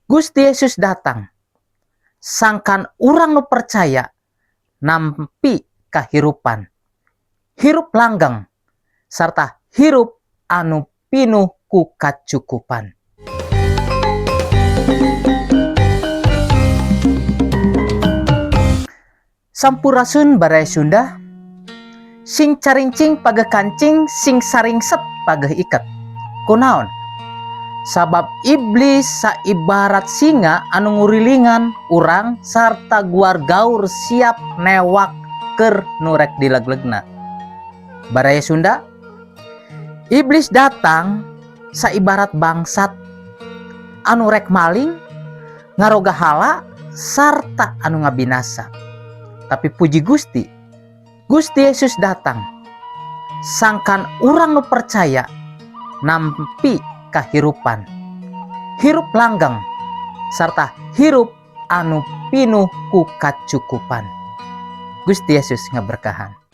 Gusti Yesus datang sangkan urang nu percaya nampi kahirupan, hirup langgeng, sarta hirup anu pinuh ku kacukupan. Sampurasun, Baraya Sunda. Sing carincing pageh kancing, sing saringset pageh iket. Kunaon? Sabab iblis saibarat singa anu ngurilingan urang sarta guar gaur, siap newak keur nu rek dileglegna. Baraya Sunda, iblis datang saibarat bangsat anu rek maling, ngarogahala, sarta anu ngabinasa. Tapi puji Gusti, Gusti Yesus datang sangkan urang nu percaya nampi kahirupan, hirup langgeng, sarta hirup anu pinuh ku kacukupan. Gusti Yesus ngaberkahan.